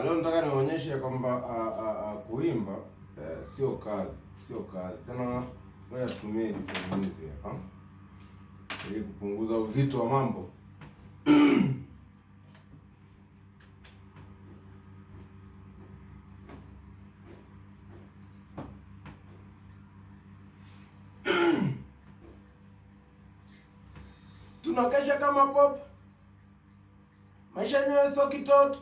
Leo nataka nionyeshe kwamba kuimba sio kazi, sio kazi. Tena ngoja tutumie headphone hizi hapa ili kupunguza uzito wa mambo. Tunakesha kama pop, maisha yenyewe sio kitoto.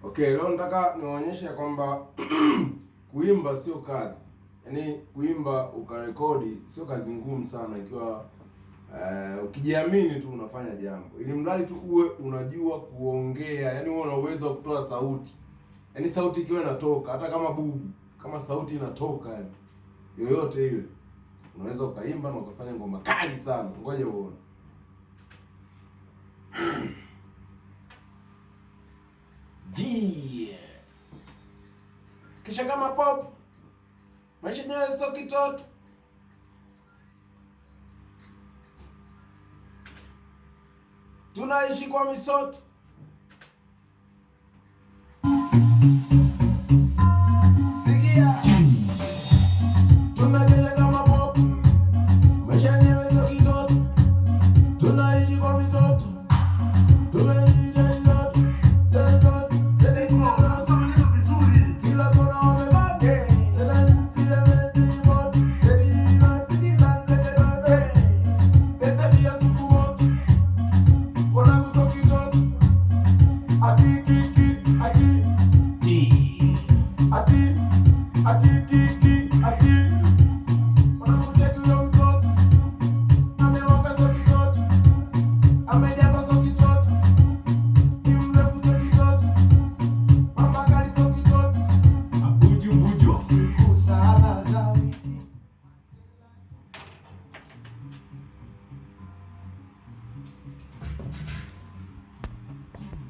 Okay, leo nataka niwaonyeshe kwamba kuimba sio kazi. Yaani kuimba ukarekodi sio kazi ngumu sana ikiwa ukijiamini tu unafanya jambo. Ili mradi tu uwe unajua kuongea, yaani uwe una uwezo wa kutoa sauti. Yaani sauti ikiwa inatoka hata kama bubu, kama sauti inatoka yani yoyote ile unaweza ukaimba na ukafanya ngoma kali sana. Ngoja uone. Yeah. Kisha kama pop, maisha yenyewe sio kitoto. Tunaishi kwa misoto. Sikia. Tunakesha kama pop, maisha yenyewe sio kitoto. Tunaishi kwa misoto. Tunaishi kwa misoto. Misoto, Vizuri. Kila kona wamebaki. Tena nchi ya meti moto. Tabia siku moto. Wanangu sio kitoto. Ati ki ki ati ati ati ki ki ati.